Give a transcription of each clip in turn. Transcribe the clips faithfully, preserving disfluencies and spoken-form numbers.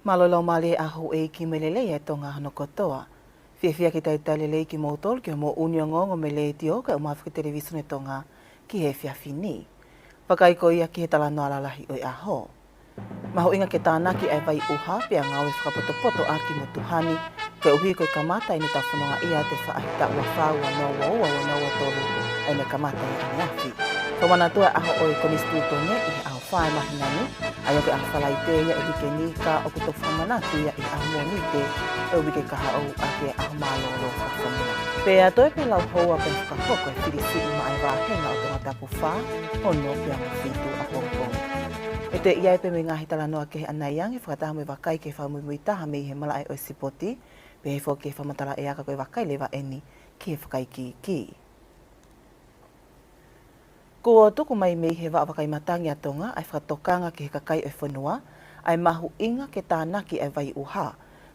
Mālō e laumālie ʻa e ʻEiki mo e lelei ʻa e Tonga hono kotoa. Fiefia ke talitali lelei kimoutolu ki hoʻomou ʻunuʻunu ongoongo mei he Letiō kae ʻumaʻā foki e Televisone Tonga ki he efiafi ni. Vakai ko ia ki he talanoa lalahi ʻo e ʻaho. Mahuʻinga ke tānaki ʻa e vai ʻuha pea ngāue fakapotopoto ʻaki mo tuhani, koeʻuhi ko e kamata ʻeni ʻetau fonongaʻia ʻa e faʻahitaʻu ua fā ua noa ua ua ua noa ua tolu, ʻa ia naʻe kamata ia ʻaneafi. Fakamanatu ʻa e ʻaho ʻo e Konisitūtone ʻi he ʻaho fā ʻo e māhina ni, ʻa ia ko e ʻaho Falaite ia ʻo e uike ni, ka ʻoku toki fakamanatu ia ʻi he ʻaho Mōnite ʻo e uike kahaʻu ʻaki e ʻaho mālōlō fakafonua. Pea toe pē lau houa pea fakahoko e fili siʻi maʻa e vāhenga ʻo Tongatapu fā, ono pea mo fitu ʻapongipongi. ʻE toe ʻi ai pē mo e ngaahi talanoa kehe ʻanai ange fakataha mo e vakai ki he fakamuimui taha mei he malaʻe ʻo e sipoti, pehē foki ki he fakamatala ʻe aka ko e vakai leva ʻeni ki he fakaikiiki. Kuo tuku mai mei he Vaʻa Vakai Matangi ʻa Tonga ʻa e fakatokanga ki he kakai ʻo e fonua, ʻa e mahuʻinga ke tānaki ʻa e vai ʻuha,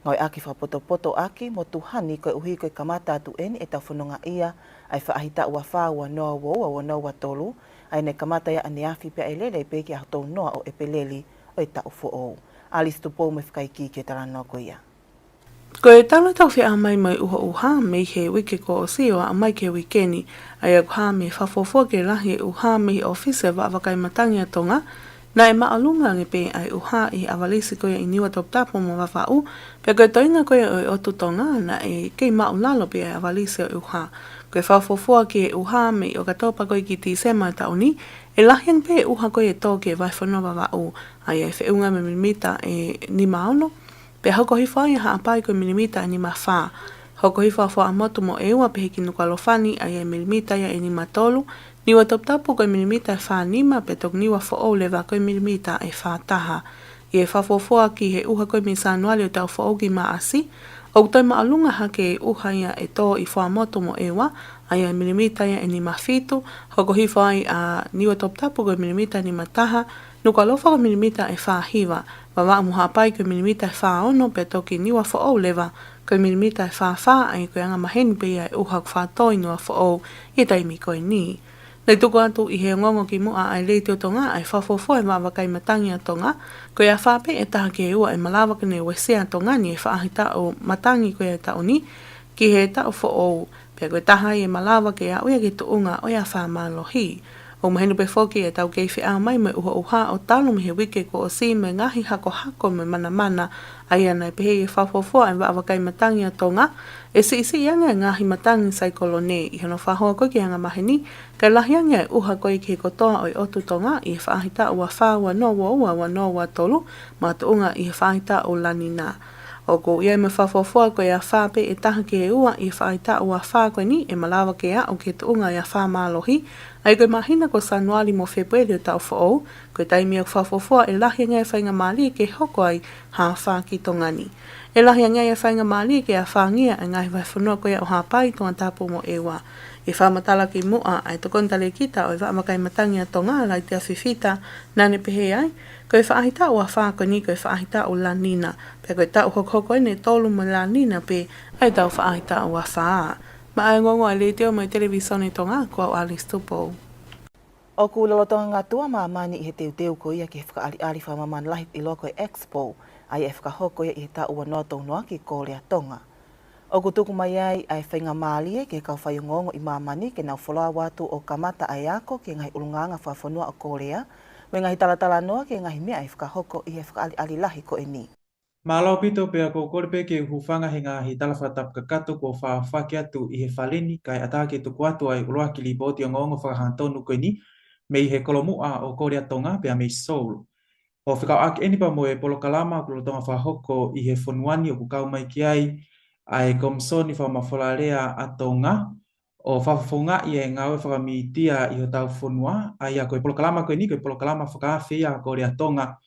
ngāueʻaki fakapotopoto ʻaki mo tuhani koeʻuhi ko e kamata atu ʻeni ʻetau fonongaʻia ʻa e faʻahitaʻu ua fā ua noa ua ua ua noa ua tolu, ʻa ia naʻe kamata ia ʻaneafi pea ʻe lele pē ki he ʻaho tolu noa ʻo ʻEpeleli ʻo e taʻu foʻou. ʻAlisi Tupou mo e fakaikiiki ʻo e talanoa ko ia. Ko e talu ʻetau feʻao mai mo e ʻuhoʻuha mei he uike kuo ʻosi ʻo aʻu mai ki he uike ni, ʻa ia ʻoku hā mei he fakafuofua ki he lahi e ʻuha mei he ʻōfisi ʻo e Vaʻa Vakai Matangi ʻa Tonga, naʻe māʻolunga ange pē ʻa e ʻuha ʻi he ʻavalisi ko ia ʻi Niuatoputapu mo Vavaʻu, pea ko e toenga ko ia ʻo e ʻotu Tonga naʻe kei māʻulalo pē ʻa e ʻavalisi ʻo e ʻuha. Ko e fakafuofua ki he ʻuha mei ʻOkatopa ko ia ki Tīsema ʻo e taʻu ni, ʻe lahi ange pē ʻuha ko ia ʻe tō ki he vahefonua Vavaʻu, ʻa ia ʻe feʻunga mo e milimita ʻe nima ono, pea hoko hifo ai ʻa Haʻapai ko e milimita ʻe nima fā. Hoko hifo ʻa Fuaʻamotu mo ʻEua pehē ki Nukuʻalofa ni, ʻa ia ʻe milimita ia ʻe nima tolu, Niuatoputapu ko e milimita ʻe fā nima, pea toki Niuafoʻou leva ko e milimita ʻe fā taha. ʻI he fakafuofua ki he ʻuha ko ia mei Sānuali ʻo e taʻu foʻou ki Maʻasi, ʻoku toe māʻolunga hake e ʻuha ia ʻe tō ʻi Fuaʻamotu mo ʻEua, ʻa ia ʻe milimita ia ʻe nima fitu, hoko hifo ai ʻa Niuatoputapu ko e milimita ʻe nima taha, Nukuʻalofa ko e milimita ʻe fā hiva, Vavaʻu mo Haʻapai ko e milimita ʻe fā ono, pea toki Niuafoʻou leva ko e milimita ʻe fā fā, ʻa ia ko e angamaheni pē ia e ʻuha ʻoku faʻa tō ʻi Niuafoʻou ʻi he taimi ko eni. Naʻe tuku atu ʻi he ongoongo kimuʻa ʻa e Letiō Tonga ʻa e fakafuofua ʻa e Vaʻa Vakai Matangi ʻa Tonga, ko e afā pē ʻe taha ki he ua ʻe malava ke ne uesia ʻa Tonga ni ʻi he faʻahitaʻu matangi ko ia ʻo e taʻu ni ki he taʻu foʻou, pea ko e taha ia ʻe malava ke aʻu ia ki he tuʻunga ʻo e afā mālohi. ʻOku mahino pē foki ʻetau kei feʻao mai mo e ʻuhoʻuha ʻo talu mei he uike kuo ʻosi mo e ngaahi hakohako mo e manamana, ʻa ia naʻe pehē ʻe he fakafuofua ʻa e Vaʻa Vakai Matangi ʻa Tonga, ʻe siʻisiʻi ange ʻa e ngaahi matangi saikolone ʻi hono fakahoa ko ia ki he angamaheni, kae lahi ange ʻa e ʻuha ko ia ki he kotoa ʻo e ʻotu Tonga ʻi he faʻahitaʻu ua fā ua noa ua ua ua noa ua tolu, makatuʻunga ʻi he faʻahitaʻu La Nina. ʻOku ʻi ai mo e fakafuofua ko e afā pē ʻe taha ki he ua ʻi he faʻahitaʻu ua fā ko eni ʻe malava ke aʻu ki he tuʻunga ʻo e afā mālohi, ʻa ia ko e māhina ko Sānuali mo Fēpueli ʻo e taʻu foʻou, ko e taimi ʻoku fakafuofua ʻe lahi ange ai e faingamālie ke hoko ai ha afā ki Tonga ni. ʻE lahi ange ai e faingamālie ke afāngia ʻa e ngaahi vahefonua ko ia ʻo Haʻapai, Tongatapu mo ʻEua. ʻI he fakamatala kimuʻa ʻa e Tokoni Talēkita ʻo e Vaʻa Vakai Matangi ʻa Tonga, Laitia Fifita, naʻa ne pehē ai, ko e faʻahitaʻu ua fā ko eni ko e faʻahitaʻu La Nina, pea ko e taʻu hokohoko ʻeni ʻe tolu mo e La Nina pē ʻa ʻetau faʻahitaʻu ua fā. Maʻá e ongoongo ʻa e Letiō mo e Televisone Tonga, ko au ʻAlisi Tupou. ʻOku lolotonga ngātuʻa ʻa māmani ʻi he teuteu ko ia ki he fakaʻaliʻali fakamāmani lahi ʻiloa ko e Expo, ʻa ia ʻe fakahoko ia ʻi he taʻu ua noa tolu noa ki Kōlea Tonga. ʻOku tuku mai ai ʻa e faingamālie ki he kau faiongoongo ʻi māmani ke nau follow atu ʻo kamata ʻa e ako ki he ngaahi ʻulungaanga fakafonua ʻo Kōlea, mo e ngaahi talatalanoa ki he ngaahi meʻa ʻe fakahoko ʻi he fakaʻaliʻali lahi ko eni. Mālō ʻaupito, pea ʻoku ou kole pē ke u hūfanga he ngaahi tala fakatapu kakato kuo fafaki atu ʻi he fale ni, kae ʻatā ke tuku atu ʻa e ʻuluaki lipooti ongoongo fakahangatonu ko eni mei he kolomuʻa ʻo Kōlea Tonga pea mei Seoul. ʻO fekauʻaki ʻeni pea mo e polokalama ʻoku lolotonga fakahoko ʻi he fonua ni, ʻoku kau mai ki ai ʻa e Komisoni Fakamafolalea ʻa Tonga, ʻo fakafofongaʻi e ngāue fakamītia ʻi hotau fonua, ʻa ia ko e polokalama ko eni, ko e polokalama fakaafe ia ʻa Kōlea Tonga,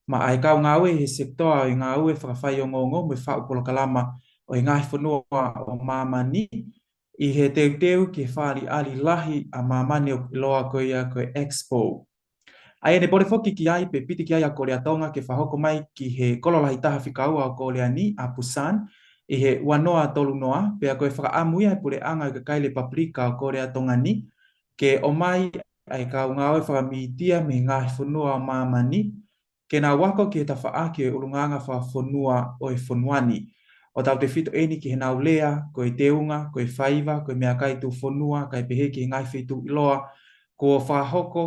maʻá e kau ngāue he sekitoa ʻo e ngāue fakafaiongoongo mo e faʻu polokalama ʻo e ngaahi fonua ʻo māmani, ʻi he teuteu ki he fakaʻaliʻali lahi ʻa māmani ʻoku ʻiloa ko ia ko e Expo. ʻA ia naʻe pole foki ki ai pe piti ki ai ʻa Kōlea Tonga ke fakahoko mai ki he kolo lahi taha fika ua ʻo Kōlea ni, ʻa Busan, ʻi he ua noa tolu noa, pea ko e fakaʻamu ia ʻa e puleʻanga ʻo e kakai Lepupelika ʻo Kōlea Tonga ni, ke ʻomai ʻa e kau ngāue fakamītia mei he ngaahi fonua ʻo māmani, ke nau ako ki he tafaʻaki ʻo e ʻulungaanga fakafonua ʻo e fonua ni. ʻO tautefito eni ki heʻenau lea, ko e teunga, ko e faiva, ko e meʻakai tuʻufonua, kae pehē ki he ngaahi feituʻu ʻiloa kuo fakahoko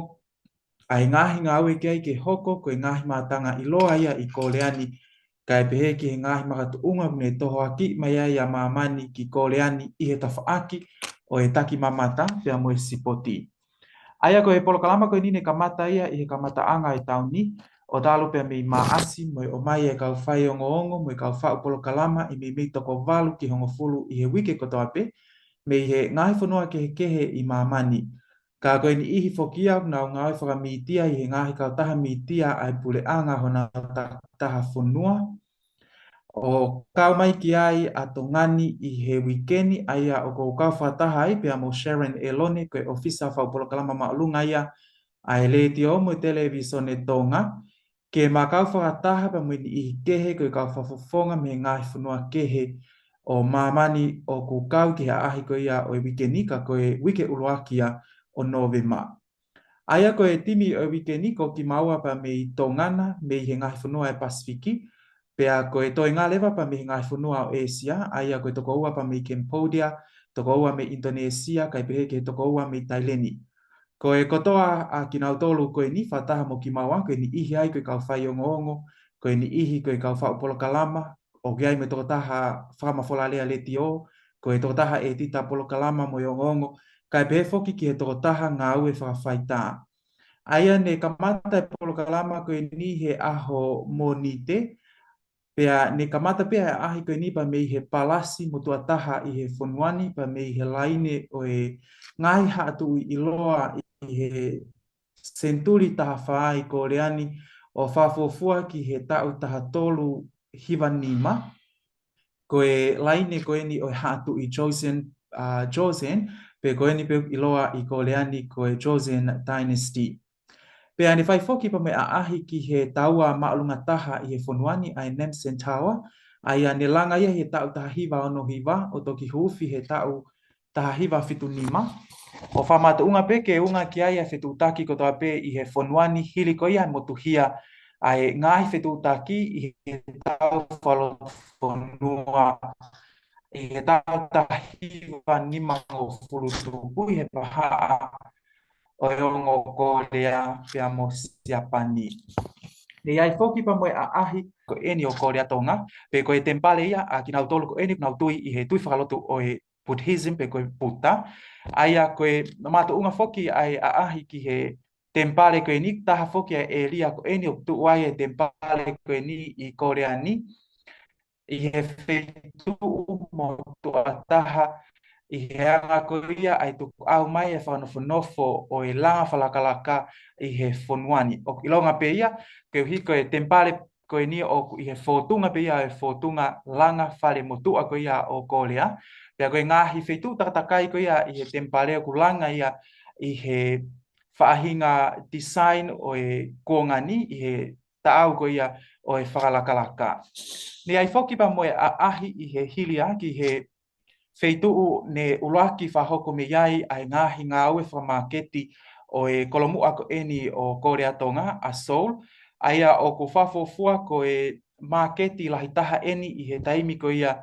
ʻa e ngaahi ngāue ki ai ke hoko ko e ngaahi mātanga ʻiloa ia ʻi Kōlea ni, kae pehē ki he ngaahi makatuʻunga ʻoku ne tohoakiʻi mai ai ʻa māmani ki Kōlea ni ʻi he tafaʻaki ʻo e takimamata pea mo e sipoti. ʻA ia ko e polokalama ko eni ne kamata ia ʻi he kamataʻanga ʻo e taʻu ni, ʻo talu pea mei Maʻasi, mo e ʻomai e kau faiongoongo mo e kau faʻu polokalama ʻe meimei toko valu ki he hongofulu ʻi he uike kotoa pē, mei he ngaahi fonua kehekehe ʻi māmani. Ka ko e niʻihi foki ia ʻoku nau ngāue fakamītia ʻi he ngaahi kautaha mītia ʻa e puleʻanga honau takitaha fonua. ʻO kau mai ki ai ʻa Tonga ni ʻi he uike ni, ʻa ia ʻoku ou kau fakataha ai pea mo Sharon ʻElone, ko e ʻōfisa faʻu polokalama māʻolunga ia ʻa e Letiō mo e Televīsone Tonga, ke ma kau fakataha pea mo e niʻihi kehe ko e kau fakafofonga mei he ngaahi fonua kehe ʻo māmani ʻoku kau ki he ʻaʻahi ko ia ʻo e uike ni, ka ko e uike ʻuluaki ia ʻo Nōvema. ʻA ia ko e timi ʻo e uike ni ko kimaua pea mei Tonga na, mei he ngaahi fonua ʻo e Pasifiki, pea ko e toenga leva pea mei he ngaahi fonua ʻo ʻĒsia, ʻa ia ko e toko ua pea mei Cambodia, toko ua mei ʻInitonēsia, kae pehē ki he toko ua mei Taileni. Ko e kotoa ʻa kinautolu ko eni fakataha mo kimaua, ko e niʻihi ai ko e kau faiongoongo, ko e niʻihi ko e kau faʻu polokalama, ʻoku ʻi ai mo e tokotaha fakamafola lea letiō, ko e tokotaha ʻētita polokalama mo e ongoongo, kae pehē foki ki he tokotaha ngāue fakafaitā. ʻA ia ne kamata e polokalama ko eni he ʻaho Mōnite, pea ne kamata pē ʻa e ʻaʻahi ko eni pea mei he palasi motuʻa taha ʻi he fonua ni, pea mei he laine ʻo e ngaahi haʻa tuʻi ʻiloa ʻi he senituli taha fā ʻi Kōlea ni, ʻo fakafuofua ki he taʻu taha tolu hiva nima, ko e laine ko eni ʻo e haʻa tuʻi Joseon, ʻa, Joseon, pe ko eni pē ʻoku ʻiloa ʻi Kōlea ni ko e Joseon Dynasty. Pea ne fai foki pea mo e ʻaʻahi ki he taua māʻolunga taha ʻi he fonua ni, ʻa e Namsan Tower, ʻa ia ne langa ia he taʻu taha hiva ono hiva, ʻo toki huufi he taʻu taha hiva fitu nima. ʻO fakamakatuʻunga pē ke unga ki ai ʻa e fetuʻutaki kotoa pē ʻi he fonua ni, hili ko ia e motuhia ʻa e ngaahi fetuʻutaki ʻi he tau fakalotofonua ʻi he taʻu taha hiva nimangofulu tupu ʻi he pahaʻa ʻo e ongo Kōlea pea mo Siapani. Ne ʻi ai foki pea mo e ʻaʻahi ko eni ʻo Kōlea Tonga, pe ko e temipale ia ʻa kinautolu ko eni ʻoku nau tui ʻi he tui fakalotu ʻo e Buddhism pe ko e Buddha. ʻA ia ko e makatuʻunga foki ʻa e ʻaʻahi ki he temipale ko eni, taha foki ʻa e ʻēlia ko eni ʻoku tuʻu ai e temipale ko eni ʻi Kōlea ni, ʻi he feituʻu motuʻa taha, ʻi he anga ko ia ʻa e tukuʻau mai e fakanofonofo ʻo e langa fakalakalaka ʻi he fonua ni. ʻOku ʻilonga pē ia, koeʻuhi ko e temipale ko eni ʻoku ʻi he fōtunga pē ia ʻo e fōtunga langa fale motuʻa ko ia ʻo Kōlea. Pea ko e ngaahi feituʻu takatakai ko ia ʻi he temipale ʻoku langa ia ʻi he faʻahinga design ʻo e kuonga ni, ʻi he taʻau ko ia ʻo e fakalakalaka. Ne ʻi ai foki pea mo e ʻaʻahi ʻi he hili ia ki he feituʻu ne ʻuluaki fakahoko mei ai ʻa e ngaahi ngāue fakamāketi ʻo e kolomuʻa ko eni ʻo Kōlea Tonga, ʻa Seoul, ʻa ia ʻoku fakafuofua ko e māketi lahi taha eni ʻi he taimi ko ia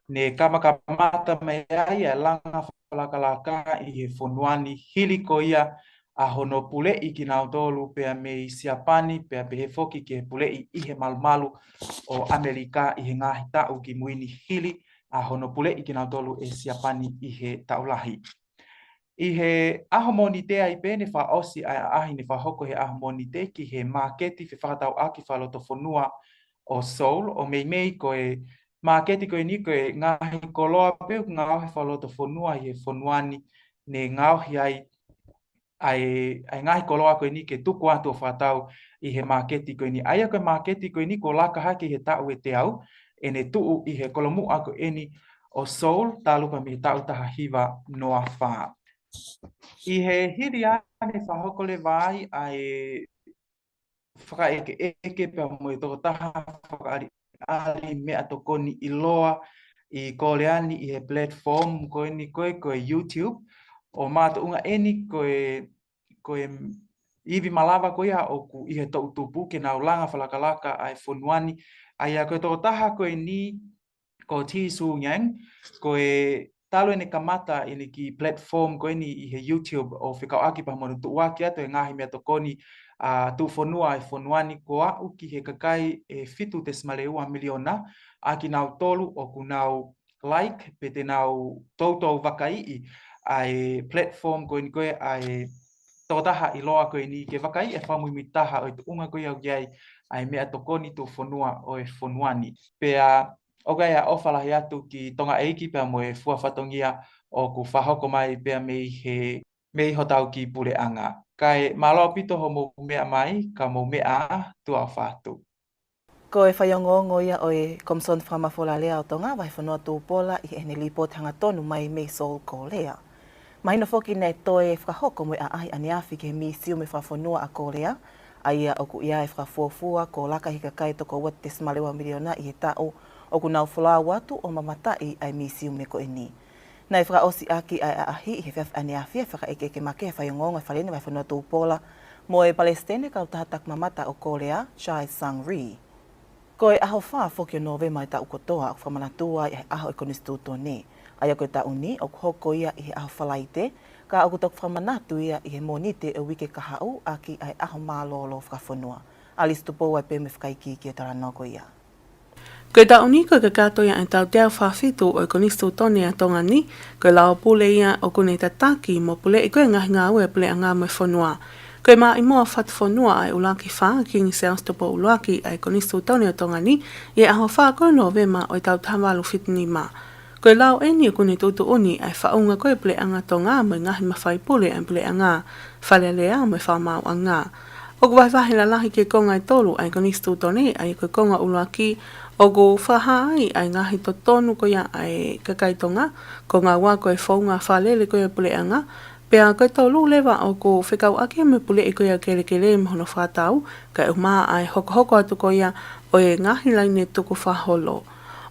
ne kamakamata mai ai ʻa e langa fakalakalaka ʻi he fonua ni, hili ko ia ʻa hono puleʻi kinautolu pea mei Siapani, pea pehē foki ki he puleʻi ʻi he malumalu ʻo ʻAmelika ʻi he ngaahi taʻu kimui ni, hili ʻa hono puleʻi kinautolu ʻe Siapani ʻi he taʻu lahi. ʻI he ʻaho Mōnite ai pē ne fakaʻosi ʻa e ʻaʻahi ne fakahoko he ʻaho Mōnite ki he māketi fefakatauʻaki fakalotofonua ʻo Seoul, ʻo meimei ko e māketi ko eni ko e ngaahi koloa pē ʻoku ngaohi fakalotofonua ʻi he fonua ni, ne ngaohi ai ʻa e, ʻa e ngaahi koloa ko eni ke tuku atu ʻo fakatau ʻi he māketi ko eni. ʻA ia ko e māketi ko eni kuo laka hake he taʻu ʻe teau, ʻene tuʻu ʻi he kolomuʻa ko eni ʻo Seoul, talu pea mei he taʻu taha hiva noa fā. ʻI he hili ia ne fakahoko leva ai ʻa e fakaʻekeʻeke pea mo e tokotaha fakaʻaliʻali meʻatokoni ʻiloa ʻi Kōlea ni ʻi he platform ko eni ko e, ko e YouTube, ʻo makatuʻunga eni ko e, ko e ivi malava ko ia ʻoku ʻi he toʻutupu ke nau langa fakalakalaka ʻa e fonua ni. ʻA ia ko e tokotaha ko eni ko Tee Soo Ngang, ko e talu ʻene kamata ʻene kiʻi platform ko eni ʻi he YouTube ʻo fekauʻaki pea mo ʻene tuʻuaki atu e ngaahi meʻatokoni ʻa e tuʻufonua ʻa e fonua ni, kuo aʻu ki he kakai ʻe fitu tesimale ua miliona ʻa kinautolu ʻoku nau like pe te nau toutou vakaiʻi ʻa e platform ko eni ko e ʻa e tokotaha ʻiloa ko eni ke vakaiʻi e fakamuimuitaha ʻo e tuʻunga ko ia ʻoku ʻi ai ʻa e meʻatokoni tuʻufonua ʻo e fonua ni. Pea ʻoku ʻi ai ʻa e ʻofa lahi atu ki Tonga ʻEiki pea mo e fua fatongia ʻoku fakahoko mai pea mei he, mei hotau kiʻi puleʻanga. Kae mālō ʻaupito hoʻomou meʻa mai, ka mou meʻa ā, tuʻa ʻofa atu. Ko e faiongoongo ia ʻo e Komisoni Fakamafola Lea ʻo Tonga, Vahefonua Tupola, ʻi heʻene lipooti hangatonu mai mei Seoul, Kōlea. Mahino foki naʻe toe fakahoko mo e ʻaʻahi ʻaneafi ki he Misiume Fakafonua ʻa Kōlea, ʻa ia ʻoku ʻi ai e fakafuofua kuo laka ʻi he kakai toko ua tesimale ua miliona ʻi he taʻu ʻoku nau folau atu ʻo mamataʻi ʻa e misiume ko eni. Naʻe fakaʻosi ʻaki ʻa e ʻaʻahi ʻi he efiafi ʻaneafi ʻa e fakaʻekeʻeke makehe ʻa e faiongoongo ʻo e Fale ʻo e Vahefonua Tupola mo e Palesiteni ʻo e Kautaha Takimamata ʻo Kōlea, Chai Sang-ri. Ko e ʻaho fā foki ʻo Nōvema ʻo e taʻu kotoa ʻoku fakamanatu ai ʻa e ʻaho ʻo e Konisitūtone. ʻA ia ko e taʻu ni ʻoku hoko ia ʻi he ʻaho Falaite, ka ʻoku toki fakamanatu ia ʻi he Mōnite ʻo e uike kahaʻu ʻaki ʻa e ʻaho mālōlō fakafonua. ʻAlisi Tupou ʻoku ʻi ai pē mo e fakaikiiki ʻo e talanoa ko ia. Ko e taʻu ni ko e kakato ia ʻo e taʻu teau fā fitu ʻo e Konisitūtone ʻa Tonga ni, ko e lao pule ia ʻoku ne tataki mo puleʻi ko e ngaahi ngāue ʻa e puleʻanga mo e fonua. Ko e maʻimoa fatu fonua ʻa e ʻUluaki Fā, Kingi Siaosi Tupou ʻUluaki, ʻa e Konisitūtone ʻo Tonga ni, ʻi he ʻaho fā ko ē ʻo Nōvema ʻo e taʻu taha valu fitu nima. Ko e lao eni ʻoku ne tuʻutuʻuni ʻa e faʻunga ko ē ʻo e puleʻanga Tonga mo e ngaahi mafai pule ʻa e puleʻanga, Fale Alea mo e Fakamaauʻanga. ʻOku vahevahe lalahi ki he konga ʻe tolu ʻa e Konisitūtone, ʻa ia ko e konga ʻuluaki ʻoku fakahā ai ʻa e ngaahi totonu ko ia ʻa e kakai Tonga, konga ua ko e founga fakalele ko ia ʻo e puleʻanga, pea ko e tolu leva ʻoku fekauʻaki mo e puleʻi ko ia ʻo e kelekele mo hono fakatau, kae ʻumaʻā ʻa e hokohoko atu ko ia ʻo e ngaahi laine tukufakaholo.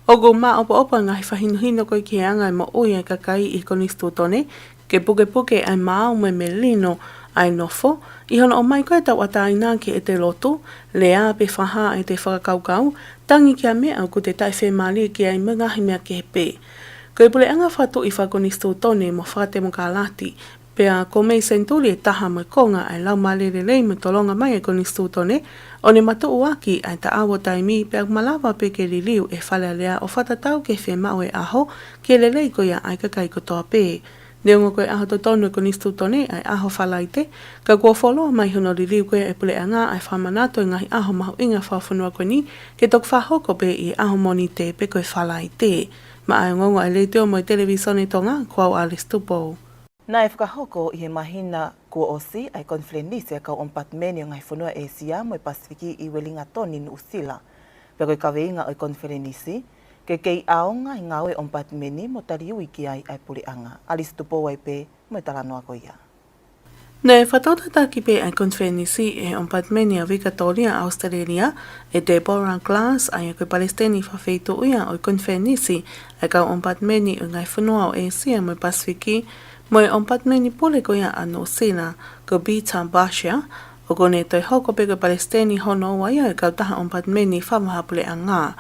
ʻOku maʻopoʻopo ʻa e ngaahi fakahinohino ko ia ki he anga ʻo e moʻui ʻa e kakai ʻi he Konisitūtone, ke pukepuke ʻa e maau mo e melino ʻa e nofo, ʻi hono ʻomai ko ē ʻa e tauʻatāina ki he ʻete lotu, lea pe fakahā ʻa ʻete fakakaukau, tangi ki ha meʻa ʻoku te taʻefiemālie ki ai mo e ngaahi meʻa kehe pē. Ko e puleʻanga fakatuʻi fakakonisitūtone mo fakatemokalati, pea kuo mei senituli ʻe taha mo e konga ʻa e laumālie lelei mo e tolonga mai ʻa e Konisitūtone, ʻo ne matuʻuaki ʻa e taʻau ʻo taimi pea ʻoku malava pē ke liliu ʻe he Fale Alea ʻo fakatatau ki he fiemaʻu ʻo e ʻaho, ki he lelei ko ia ʻa e kakai kotoa pē. Neongo ko e ʻaho totonu ʻo e Konisitūtone ʻa e ʻaho Falaite, ka kuo fuoloa mai hono liliu ko ia ʻe he puleʻanga ʻa e fakamanatu ʻo e ngaahi ʻaho mahuʻinga fakafonua ko eni, ke toki fakahoko pē ʻi he ʻaho Mōnite pe ko e Falaite. Maʻá e ongoongo ʻa e Letiō mo e Televīsone Tonga, ko au ʻAlisi Tupou. Naʻe fakahoko ʻi he māhina kuo ʻosi ʻa e konifelenisi ʻa e kau ʻOmipātimeni ʻo e ngaahi fonua ʻo ʻĒsia mo e Pasifiki ʻi Uelingatoni, Nuʻusila. Pea ko e kaveinga ʻo e konifelenisi, ke kei ʻaonga ʻa e ngāue ʻa e ʻOmipātimeni mo taliui ki ai ʻa e puleʻanga. ʻAlisi Tupou ʻoku ʻi ai pē mo e talanoa ko ia. Naʻe fakatautataki pē ʻa e konifelenisi ʻe he ʻOmipātimeni ʻa Vikatōlia, ʻAositelēlia, ʻe Deborah Glass, ʻa ia ko e Palesiteni Fakafeituʻu ia ʻo e Konifelenisi ʻa e kau ʻOmipātimeni ʻo e ngaahi fonua ʻo ʻĒsia mo e Pasifiki, mo e ʻOmipātimeni Pule ko ia ʻa Nuʻusila, ko Peter Basher, ʻoku ne toe hoko pē ko e Palesiteni hono ua ia ʻo e Kautaha ʻOmipātimeni Fakavahaʻapuleʻanga.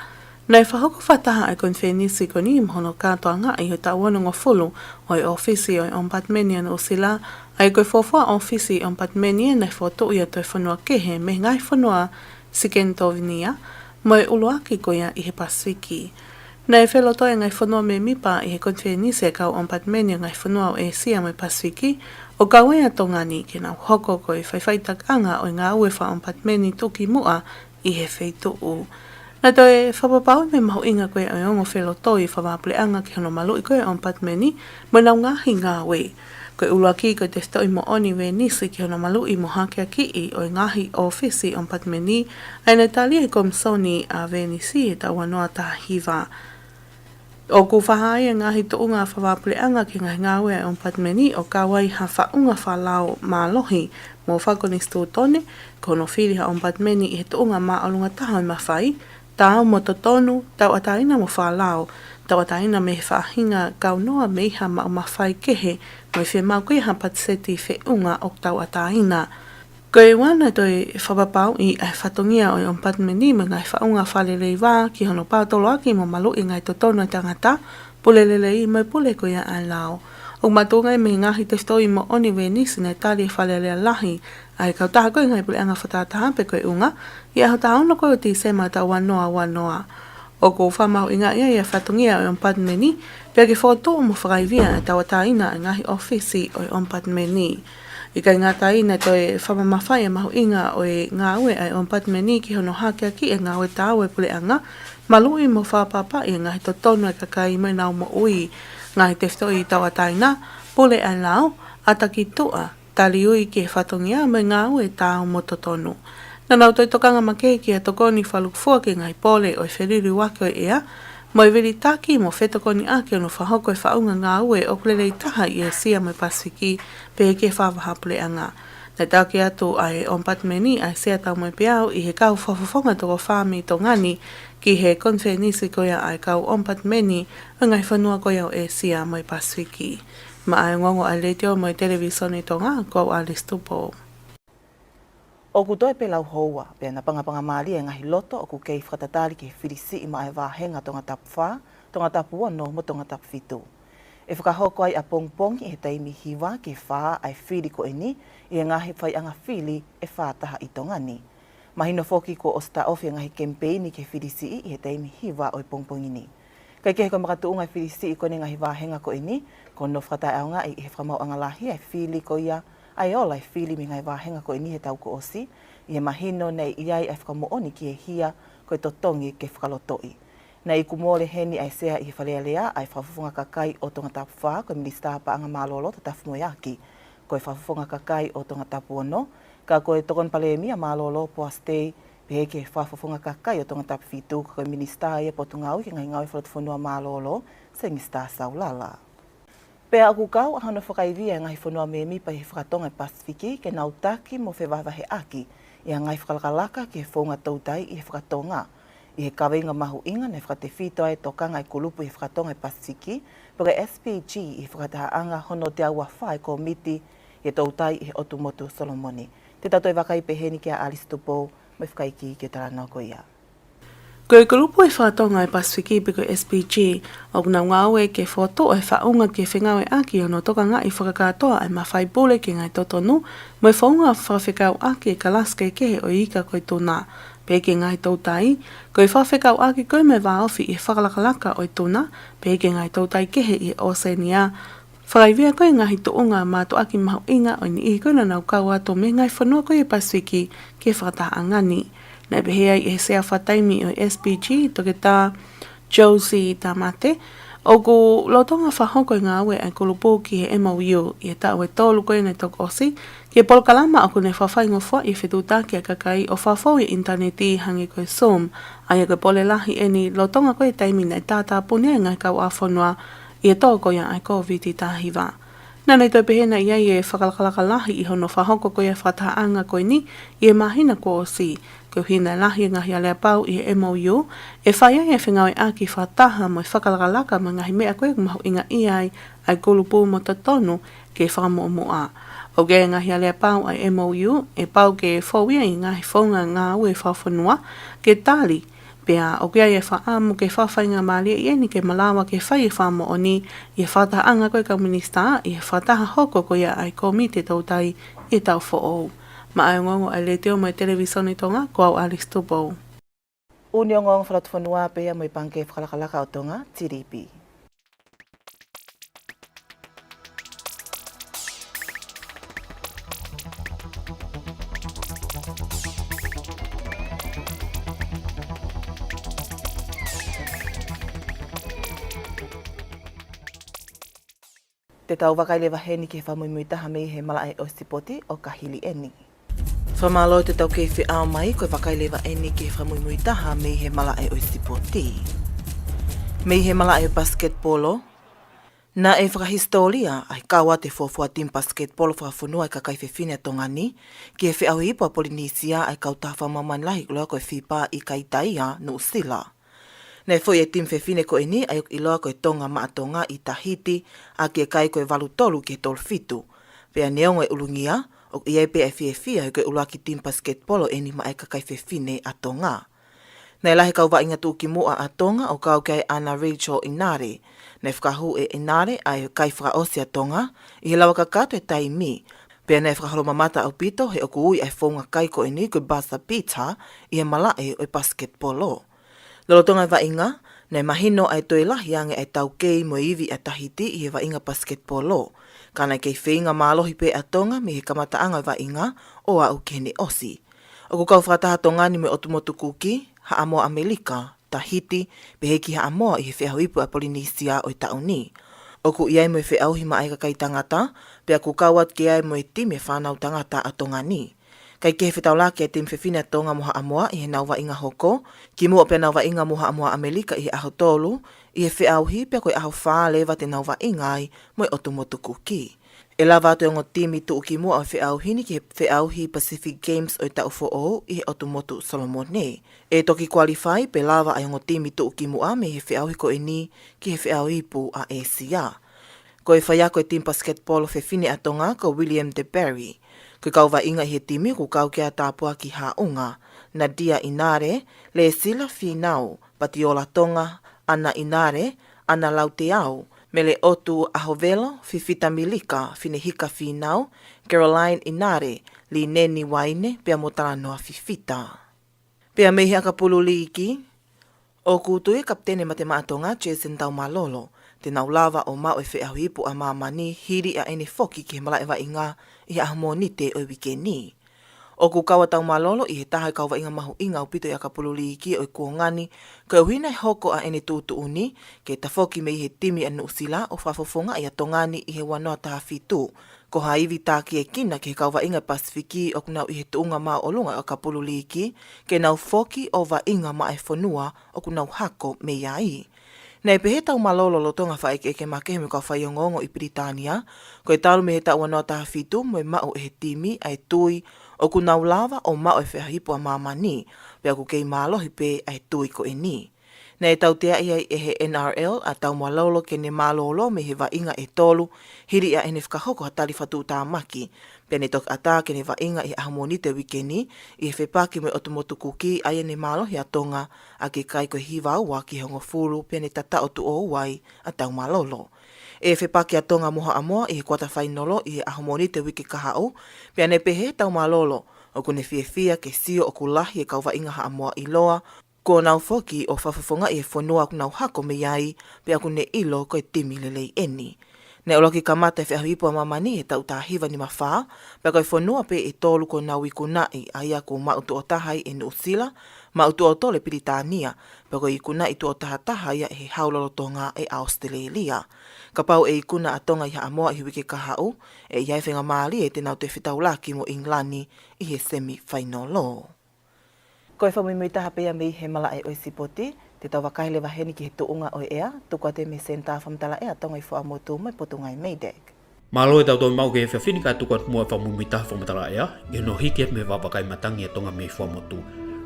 Naʻe fakahoko fakataha ʻa e konifelenisi ko eni mo hono kātoangaʻi ʻi he taʻu onongofulu ʻo e ʻōfisi ʻo e ʻOmipātimeni ʻa Nuʻusila, ʻa ia ko e fuofua ʻōfisi ʻo e ʻOmipātimeni ia naʻe fokotuʻu ia ʻi he fonua kehe mei he ngaahi fonua Sikanitovinia, mo e ʻuluaki ko ia ʻi he Pasifiki. Naʻe felotoi ʻa e ngaahi fonua mēmipa ʻi he konifelenisi ʻa e kau ʻOmipātimeni ʻo e ngaahi fonua ʻo ʻĒsia mo e Pasifiki, ʻo kau ai ʻa Tonga ni ke nau hoko ko e faʻifaʻitakiʻanga ʻo e ngāue fakaʻomipātimeni tuʻukimuʻa ʻi he feituʻu. Naʻe toe fakapapauʻi mo e mahuʻinga ko ia ʻo e ongo felotoi fakavahaʻapuleʻanga ki hono maluʻi ko ia ʻo e ʻOmipātimeni mo ʻenau ngaahi ngāue. Ko e ʻuluaki ko e tefitoʻi moʻoni Vēnisi ki hono maluʻi mo hakeakiʻi ʻo e ngaahi ʻōfisi ʻo e ʻOmipātimeni, ʻa ia naʻe tali ʻe he Komisoni ʻa Vēnisi he taʻu ua noa taha hiva. ʻOku fakahā ʻa e ngaahi tuʻunga fakavahaʻapuleʻanga ki he ngaahi ngāue ʻa e ʻOmipātimeni ʻo kau ai ha faʻunga fakalao mālohi mo fakakonisitūtone, ko hono fili ha ʻOmipātimeni ʻi he tuʻunga māʻolunga taha ʻo e mafai, taau mo totonu, tauʻatāina mo fakalao, tauʻatāina mei he faʻahinga kaunoa mei ha maʻu mafai kehe, mo e fiemaʻu ko ia ha patiseti feʻunga ʻoku tauʻatāina. Ko e ʻuhinga naʻe toe fakapapauʻi ʻa e fatongia ʻo e ʻOmipatimeni mo e ngaahi faʻunga fakaleleiva ki hono paotoloaki mo maluʻi e ngaahi totonu ʻa e tangata, pule lelei mo e pule ko ia ʻa e lao. ʻOku makatuʻunga ia mei he ngaahi tefitoʻi moʻoni Venisi naʻe tali ʻe he Fale Alea Lahi ʻa e kautaha ko e ngaahi puleʻanga fakatahataha pe ko e UNGA, ʻi he ʻaho taha ono ko ia ʻo Tīsema taʻu ua noa ua noa. ʻOku fakamahuʻingaʻi ai ʻa e fatongia ʻo e ʻOmipatimeni, pea ke fokotuʻu mo fakaivia ʻa e tauʻatāina ʻa e ngaahi ʻōfisi ʻo e ʻOmipatimeni. ʻIkai ngata ai, naʻe toe fakamamafaʻi ʻa e mahuʻinga ʻo e ngāue ʻa e ʻOmipatimeni ki hono hakeakiʻi e ngāue taau ʻa e puleʻanga, maluʻi mo fakaʻapaʻapaʻi e ngaahi totonu ʻa e kakai mo ʻenau moʻui, ngaahi tefitoʻi tauʻatāina, pule ʻa e lao, ʻata ki tuʻa, tali ui ki he fatongia mo e ngāue taau mo totonu. Naʻa nau toe tokanga makehe ki ha tokoni fakalūkufua ki he ngaahi pole ʻo e feliliuaki ʻo e ʻea, mo e vilitaki mo fetokoniʻaki hono fakahoko e faʻunga ngāue ʻoku lelei taha ʻi ʻĒsia mo e Pasifiki, pehē ki he fakavahaʻapuleʻanga. Naʻe taʻofi atu ʻe he ʻOmipatimeni ʻa e Sea Taumoepeau ʻi he kau fakafofonga ʻe toko fā mei Tonga ni ki he konifelenisi ko ia ʻa e kau ʻOmipatimeni ʻo e ngaahi fonua ko ia ʻo ʻĒsia mo e Pasifiki. Maʻá e ongoongo ʻa e Letiō mo e Televīsone Tonga, ko au Alice Tupou. ʻOku toe pelau houa, pea napangapangamālie e ngaahi loto ʻoku kei fakatatali ki he fili siʻi maʻá e vāhenga Tongatapu fā, Tongatapu ono mo Tongatapu fitu. ʻE fakahoko ai ʻapongipongi he taimi hiva ki he fā ʻa e fili ko eni ʻi he ngaahi faiʻanga fili ʻe fā taha ʻi Tonga ni. Mahino foki kuo ʻosi taʻofi e ngaahi kemipeini ki he fili siʻi ʻi he taimi hiva ʻo e pongipongi ni. Kae kehe, ko e makatuʻunga e fili siʻi ko eni he ngaahi vāhenga ko eni, ko hono fakataʻeʻaongaʻi ʻe he Fakamaauʻanga Lahi ʻa e fili ko ia, ʻa e ola e fili mei he ngaahi vāhenga ko eni he taʻu kuo ʻosi, ʻi he mahino naʻe ʻi ai ʻa e fakamoʻoni ki he hia ko e totongi ke fakalotoʻi. Naʻe iku mole heni ʻa e Sea ʻi he Fale Alea ʻa e Fakafofonga Kakai ʻo Tongatapu fā, ko e Minisitā Paʻanga Mālōlō Tatafu Moeaki, ko e Fakafofonga Kakai ʻo Tongatapu ono, ka ko e Tokoni Palēmia Mālōlō Poasi Tei, pehē ki he Fakafofonga Kakai ʻo Tongatapu fitu, ko e Minisitā ia Potungāue ki he Ngaahi Ngāue Fakalotofonua Mālōlō, Sengisitā Saulala. Pea ʻoku kau ʻa hono fakaivia e ngaahi fonua mēmipa ʻi he fakatonga ʻo e Pasifiki ke nau taki mo fevahevaheʻaki ʻi ha ngaahi fakalakalaka ki he founga toutai ʻi he fakatonga, ʻi he kaveinga mahuʻinga naʻe fakatefito ai e tokanga ʻa e kulupu ʻi he fakatonga ʻo e Pasifiki, pe ko e S P G, ʻi he fakatahaʻanga hono teau ua fā ʻa e kōmiti ʻi he toutai ʻi he ʻotu motu Solomone. Te tau toe vakai pē heni kia Alice Tupou mo e fakaikiiki ʻo e talanoa ko ia. Ko e kulupu ʻi he fakatonga ʻo e Pasifiki pe ko e S P G, ʻoku nau ngāue ke fokotuʻu e faʻunga ke fengāueʻaki hono tokangaʻi fakakātoa ʻa e mafai pule ki he ngaahi totonu, mo e founga fakafekauʻaki e kalasi kehekehe ʻo e ika ko e tuna, pehē ki he ngaahi toutai, ko e fakafekauʻaki ko ia mo e vāofi ʻi he fakalakalaka ʻo e tuna, pehē ki he ngaahi toutai kehe ʻi he ʻOsēnia, fakaivia ko ia e ngaahi tuʻunga mātuʻaki mahuʻinga ʻo e niʻihi ko ia naʻa nau kau atu mei he ngaahi fonua ko ia ʻo e Pasifiki ki he fakatahaʻanga ni. Naʻe pehē ai ʻe he Sea Fakataimi ʻo e S P G, Toketā Josie Tamate, ʻoku lolotonga fakahoko e ngāue ʻa e kulupu ki he M O U ʻi he taʻu ʻe tolu ko ia naʻe toki ʻosi, ki he polokalama ʻoku ne fakafaingofuaʻi e fetuʻutaki ʻa e kakai ʻo fakafou ʻi he ʻinitaneti hangē ko e Zoom, ʻa ia ko e pole lahi eni lolotonga ko ia e taimi naʻe tātāpuni ai e ngaahi kauʻāfonua ʻi he tō ko ia ʻa e Kōviti taha hiva. Naʻa ne toe pehē naʻe ʻi ai e fakalakalaka lahi ʻi hono fakahoko ko ia e fakatahaʻanga ko eni ʻi he māhina kuo ʻosi, koeʻuhi naʻe lahi e ngaahi aleapau ʻi he M O U, ʻe fai ai e fengāueʻaki fakataha mo e fakalakalaka mo e ngaahi meʻa ko ia ʻoku mahuʻingaʻia ai ʻa e kulupu mo totonu ke fakamuʻomuʻa. ʻOku ʻi ai e ngaahi aleapau ʻa e M O U ʻe pau ke fou ia ʻi he ngaahi founga ngāue fakafonua ke tali, pea ʻoku ʻi ai e fakaʻamu ke fakafaingamālieʻi eni ke malava ke fai e fakamoʻoni ʻi he fakatahaʻanga ko ia ʻa e kau minisitā ʻi he fakataha hoko ko ia ʻa e kōmiti toutai ʻi he taʻu foʻou. Maʻá e ongoongo ʻa e Letiō mo e Televīsone Tonga, ko au Alice Tupou. ʻUni Ongoongo Fakalotofonua pea mo e Pangikē Fakalakalaka ʻo Tonga, T D B. Te tau vakai leva heni ki he fakamuimuitaha mei he malaʻe ʻo e sipoti ʻo ka hili eni. Fakamālō atu e tau kei feʻao mai, ko e vakai leva eni ki he fakamuimuitaha mei he malaʻe ʻo e sipoti. Mei he malaʻe ʻo e pasiketipolo, naʻe fakahisitōlia ʻa e kau atu e fuofua timi pasiketipolo fakafonua ʻa e kakai fefine ʻa Tonga ni ki he feʻauhi ipu ʻa Polinisia ʻa e kautaha fakamāmani lahi ʻoku ʻiloa ko e FIBA ʻi Kaitaia, Nuʻusila. Naʻe foʻi e timi fefine ko eni ʻa ia ʻoku ʻiloa ko e Tonga Maʻa Tonga ʻi Tahiti, ʻaki e kai ko e valu tolu ki he tolu fitu. Pea neongo e ʻulungia, ʻOku ʻi ai pē ʻa e fiefia he ko e ʻuluaki timi pasiketipolo eni maʻá e kakai fefine ʻa Tonga. Naʻe lahi e kau vaʻinga tuʻukimuʻa ʻa Tonga ʻo kau ki ai ʻa Anna Rachel ʻInare. Naʻe fakahū ʻe ʻInare ʻa e kai fakaʻosi ʻa Tonga ʻi he lava kakato e taimi. Pea naʻe fakaholomamata ʻaupito he ʻoku ui ʻa e founga kai ko eni ko e buzzer beater ʻi he malaʻe ʻo e pasiketipolo. Lolotonga e vaʻinga, naʻe mahino ʻa e toe lahi ange ʻa e taukei mo e ivi ʻa Tahiti ʻi he vaʻinga pasiketipolo. Ka naʻe kei feinga mālohi pē ʻa Tonga mei he kamataʻanga e vaʻinga ʻo aʻu ki heʻene ʻosi. ʻOku kau fakataha Tonga ni mo e ʻOtu Motu Kuki, Haʻamoa ʻAmelika, Tahiti, pehē ki Haʻamoa ʻi he feʻauhi ipu ʻa Polinisia ʻo e taʻu ni. ʻOku ʻi ai mo e feʻauhi maʻá e kakai tangata, pea ʻoku kau atu ki ai mo e timi e fānau tangata ʻa Tonga ni. Kae kehe, fetaulaki e timi fefine ʻa Tonga mo Haʻamoa ʻi heʻenau vaʻinga hoko, kimuʻa pea nau vaʻinga mo Haʻamoa ʻAmelika ʻi he ʻaho tolu ʻi he feʻauhi, pea ko e ʻaho fā leva te nau vaʻinga ai mo e ʻOtu Motu Kuki. ʻE lava atu e ongo timi tuʻukimuʻa ʻo e feʻauhi ni ki he feʻauhi Pacific Games ʻo e taʻu foʻou ʻi he ʻOtu Motu Solomone. ʻE toki kualifai pe lava ʻa e ongo timi tuʻukimuʻa mei he feʻauhi ko eni ki he feʻauhi ipu ʻa ʻĒsia. Ko e faiako e timi pasiketipolo fefine ʻa Tonga ko William De Berry. Ko e kau vaʻinga ʻi he timi ʻoku kau ki ai ʻa Tāpuaki Haʻunga, Nadia ʻInare, Lēsila Fīnau, Patiola Tonga, ʻAna ʻInare, ʻAna Lauteau, Meleʻotu ʻAhovelo, Fifita Milika, Finehika Fīnau, Caroline ʻInare, Lineni Uaine, pea mo Talanoa Fifita. Pea mei he ʻakapulu liiki, ʻoku tui e kapiteni Mate Maʻa Tonga, Jason Taumalolo, te nau lava ʻo maʻu e feʻauhi ipu ʻa māmani hili ʻa ʻene foki ki he malaʻe vaʻinga ʻi he ʻaho Mōnite ʻo e uike ni. ʻOku kau ʻa Taumalolo ʻi he taha e kau vaʻinga mahuʻinga ʻaupito ʻi he ʻakapulu liiki ʻo e kuonga ni, koeʻuhi naʻe hoko ʻa ʻene tuʻutuʻuni ke tafoki mei he timi ʻa Nuʻusila ʻo fakafofongaʻi ʻa Tonga ni ʻi he ua noa taha fitu. Ko ha ivi tākiekina ki he kau vaʻinga Pasifiki ʻoku nau ʻi he tuʻunga māʻolunga ʻo e ʻakapulu liiki, ke nau foki ʻo vaʻinga maʻa e fonua ʻoku nau hako mei ai. Naʻe pehē ʻe Taumalolo lolotonga fakaʻekeʻeke makehe mo e kau faiongoongo ʻi Pilitānia, ko e talu mei he taʻu ua noa taha fitu mo e maʻu ʻe he timi ʻa e tui ʻoku nau lava ʻo maʻu e feʻauhi ipu ʻa māmani, pea ʻoku kei mālohi pē ʻa e tui ko eni. Naʻe tauteaʻi ai ʻe he N R L ʻa Taumalolo ke ne mālōlō mei he vaʻinga ʻe tolu, hili ʻa ʻene fakahoko ha tali fakatuʻutāmaki. Pea ne toki ʻatā ke ne vaʻinga ʻi he ʻaho Mōnite uike ni, ʻi he fepaki mo e ʻOtu Motu Kuki, ʻa ia ne mālohi ʻa Tonga ʻaki e kai ko e hiva ua ki he hongofulu, pea ne tataʻo tuʻo ua ai ʻa Taumalolo. ʻE fepaki ʻa Tonga mo Haʻamoa ʻi he kuata fainolo ʻi he ʻaho Mōnite uike kahaʻu, pea ne pehē ʻe Taumalolo ʻoku ne fiefia ke sio ʻoku lahi e kau vaʻinga Haʻamoa ʻiloa, kuo nau foki ʻo fakafofongaʻi e fonua ʻoku nau hako mei ai, pea ʻoku ne ʻilo ko e timi lelei eni. Naʻe ʻuluaki kamata e feʻauhi ipu ʻa māmani he taʻu taha hiva nima fā, pea ko e fonua pē ʻe tolu kuo nau ikunaʻi, ʻa ia kuo maʻu tuʻo taha ai ʻe Nuʻusila, maʻu tuʻo tolu ʻe Pilitānia, pea ko e ikunaʻi tuʻo taha taha ia ʻe he hau lolotonga ʻe ʻAositelēlia. Kapau ʻe ikuna ʻa Tonga ʻi Haʻamoa ʻi he uike kahaʻu, ʻe ʻi ai e faingamālie te nau toe fetaulaki mo ʻIngilani ʻi he semi fainolo. Ko e fakamuimuitaha pē ia mei he malaʻe ʻo e sipoti, te tau vakai leva heni ki he tuʻunga ʻo e ʻea, tuku atu mei he Senitā Fakamatala ʻEa Tonga ʻi Fuaʻamotu mo e Potungāue MEIDECC. Mālō e tau toe maʻu ki he efiafi ni, kae tuku atu muʻa e fakamuimuitaha fakamatala ʻea, ʻi hono hiki mei he vaʻa vakai matangi ʻa Tonga mei Fuaʻamotu.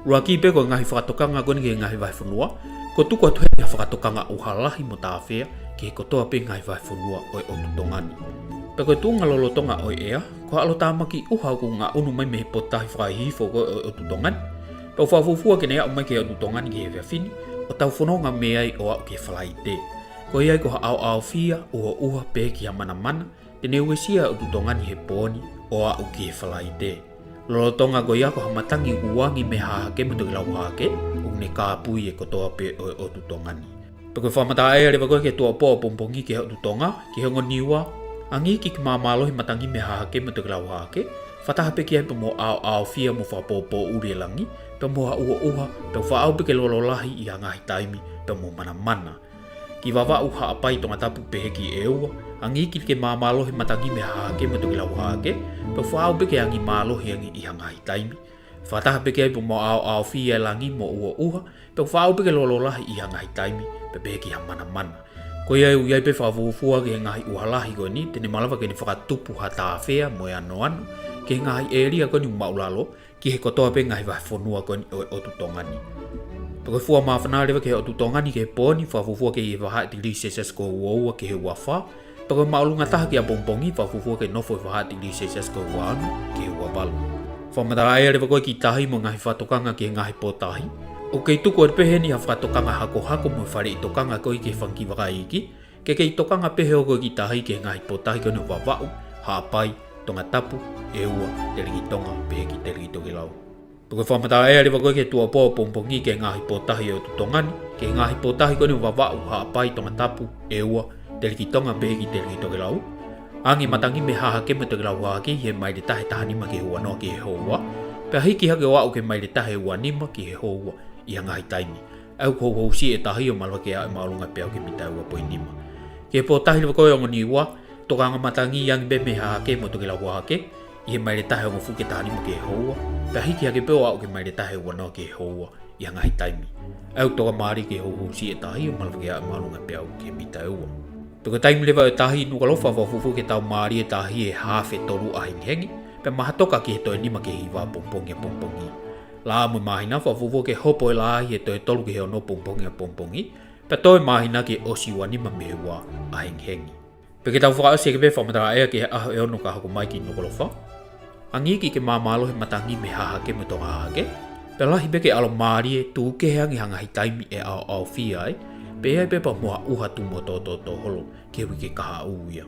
ʻUluaki pē ko e ngaahi fakatokanga ko eni ki he ngaahi vahefonua, kuo tuku atu heni ha fakatokanga ʻuha lahi mo tāfea ki he kotoa pē ngaahi vahefonua ʻo e ʻotu Tonga ni. Pea ko e tuʻunga lolotonga ʻo e ʻea, ko ha ʻalotāmaki ʻuha ʻoku ngaʻunu mai mei he potutahi fakahihifo ko ē ʻo e ʻotu Tonga ni. Pea ʻoku fakafuofua ke ne aʻu mai ki he ʻotu Tonga ni ki he efiafi ni, ʻo tau fononga mei ai ʻo aʻu ki he Falaite. Ko ia ai ko ha ʻaoʻaofia, ʻuhoʻuha pehē ki ha manamana, te ne uesia e ʻotu Tonga ni he pō ni, ʻo aʻu ki he Falaite. Lolotonga ko ia ko ha matangi ʻoku angi mei he hahake mo e tokelau hahake, ʻoku ne kāpui e kotoa pē ʻo e ʻotu Tonga ni. Pea ko e fakamatala ʻea leva ko ē ki he tuʻuapō ʻapongipongi ki he ʻotu Tonga, ki he ongo Niua, angi ki he māmālohi matangi mei he hahake mo e tokelau hahake, fakataha pē ki ai pea mo e ʻaoʻaofia mo e fakapōpōʻuli e langi, pea mo ha ʻuhoʻuha, pea ʻoku fakaʻau pē ke lolo lahi ʻi ha ngaahi taimi, pea mo e manamana. Ki Vavaʻu, Haʻapai, Tongatapu pehē ki ʻEua, angi ki he māmālohi matangi mei he hahake mo e tokelau hahake, pea ʻoku fakaʻau pē ke angi mālohi ange ʻi ha ngaahi taimi. Fakataha pē ki ai pea mo e ʻaoʻaofia e langi mo e ʻuhoʻuha, pea ʻoku fakaʻau pē ke lolo lahi ʻi ha ngaahi taimi, pea pehē ki ha manamana. Ko ia ai ʻoku ʻi ai pē e fakafuofua ki he ngaahi ʻuha lahi ko eni, te ne malava ke ne fakatupu ha tāfea mo e anoano ki he ngaahi ʻēlia ko eni ʻoku māʻulalo, ki he kotoa pē ngaahi vahefonua ko eni ʻo e ʻotu Tonga ni. Pea ko e fua māfana leva ki he ʻotu Tonga ni ki he pō ni, fakafuofua ki he vahaʻa tilisi Celsius ko e ua ua ki he ua fā, Pea ko e māʻolunga taha ki ʻapongipongi, fakafuofua ke nofo he vahaʻa tikilī Celsius ko e ua ono ki he ua valu. Fakamatala ʻea leva ko ē ki tahi mo e ngaahi fakatokanga ki he ngaahi pōtahi. ʻOku kei tuku atu pē heni ha fakatokanga hakohako mo e faleʻi tokanga ko ē ki he fanga kiʻi vakaiʻi. Ke kei tokanga pē he ʻoku kei tahi ki he ngaahi pōtahi ko eni ʻo Vavaʻu, Haʻapai, Tongatapu, ʻEua, Telikitonga, pehē ki Teliki Tokelau. Pea ko e fakamatala ʻea leva ko ē ki he tuʻuapō ʻapongipongi ki he ngaahi pōtahi ʻo e ʻotu Tonga ni, ki he ngaahi pōtahi ko eni ʻo Vavaʻu, Haʻapai, Tongatapu, ʻEua, Telikitonga, pehē ki Teliki Tokelau. Angi matangi mei he hahake mo e tokelau hahake ʻi he maile taha taha nima ki he ua noa ki he houa. Pea hiki hake ʻo aʻu ki he maile taha ua nima ki he houa ʻi ha ngaahi taimi. ʻA ia ʻoku houhou siʻi e tahi ʻo maluʻi hake ʻa e māʻolunga peau ki he mita ʻe ua poini nima. Ki he pōtahi leva ko ē ʻo e Ongo Niua, tokanga matangi angi pē mei he hahake mo e tokelau hahake, ʻi he maile taha hongofulu ki he taha nima ki he houa, pea hiki hake pē ʻo aʻu ki he maile taha ua noa ki he houa ʻi ha ngaahi taimi. ʻA ia ʻoku toka mālie ke houhou siʻi e tahi ʻo maluʻi hake ʻa e māʻolunga peau ki he mita ʻe ua. Pea ko e taimi leva ʻo e tahi Nukuʻalofa, fakafuofua ke tau mālie e tahi he afe tolu ʻahengihengi, pea mahatoka ki he toe nima ki he hiva ʻapongipongi ʻapongipongi. Laʻā mo e māhina, fakafuofua ke hopo e laʻā ʻi he toe tolu ki he ono ʻapongipongi ʻapongipongi, pea toe māhina ke ʻosi ua nima mei he ua ʻahengihengi. Pea ke tau fakaʻosi ʻaki pē fakamatala ʻea ki he ʻaho ʻe ono ka hoko mai ki Nukuʻalofa. Angi iiki ke māmālohi e matangi mei he hahake mo e tonga hahake. Pea lahi pē ke ʻalu mālie, tukukehe ange ha ngaahi taimi ʻe ʻaoʻaofia ai. Pea ʻi ai pē pea mo ha ʻuha tuʻu mo tōtōtō holo ki he uike kahaʻu ia.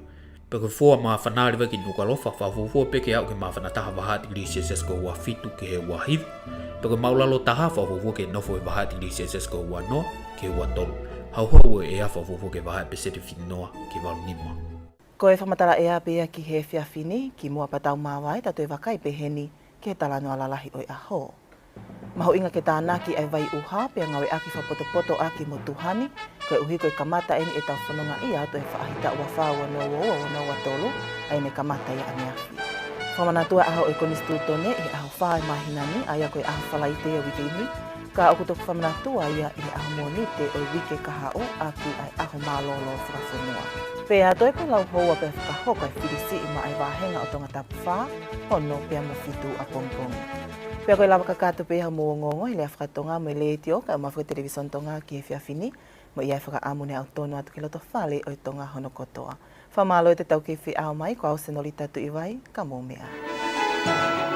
Pea ko e fua māfana leva ki Nukuʻalofa, fakafuofua pē ke aʻu ki he māfana taha vahaʻa tikilī Celsius ko e ua fitu ki he ua hiva. Pea ko e māʻulalo taha, fakafuofua ke nofo he vahaʻa tikilī Celsius ko e ua noa ki he ua tolu. Hauhau e ʻea, fakafuofua ke vahaʻa e pēseti fitungofulu ki he valu nima. Ko e fakamatala ʻea pē ia ki he efiafi ni. Kimuʻa pea tau māvae, tau toe vakai pē heni ki he talanoa lalahi ʻo e ʻaho. Mahuʻinga ke tānaki ʻa e vai ʻuha, pea ngāueʻaki fakapotopoto ʻaki mo tuha ni, koeʻuhi ko e kamata eni ʻetau fononga ʻi he ʻaho ʻe faʻahitaʻu ua noa ua ua ua noa ua tolu, ʻa ia ʻe kamata ia ʻaneafi. Fakamanatua e ʻaho ʻo e Konisitūtone ʻi he ʻaho fā ʻo e māhina ni, ʻa ia ko e ʻaho Falaite ʻo e uike ni, ka ʻoku toki fakamanatua ia ʻi he ʻaho Mōnite ʻo e uike kahaʻu, ʻaki ʻa e ʻaho mālōlō fakafonua. Pea toe pē lau houa pea fakahoko e fili siʻi maʻa e vāhenga ʻo Tongatapu fā, ono pea mo fitu ʻapongipongi. Pea ko e lava kakato pē ia homou ongoongo ʻi he lea fakatonga mo e letiō kae ʻumaʻā foki e televīsone Tonga ki he efiafi ni, mo e ʻi ai e fakaʻamu ne aʻutonu atu ki he loto fale ʻo e Tonga hono kotoa. Fakamālō atu ʻetau kei feʻao mai, ko au Senolita Tuʻivai, ka mou meʻa ā.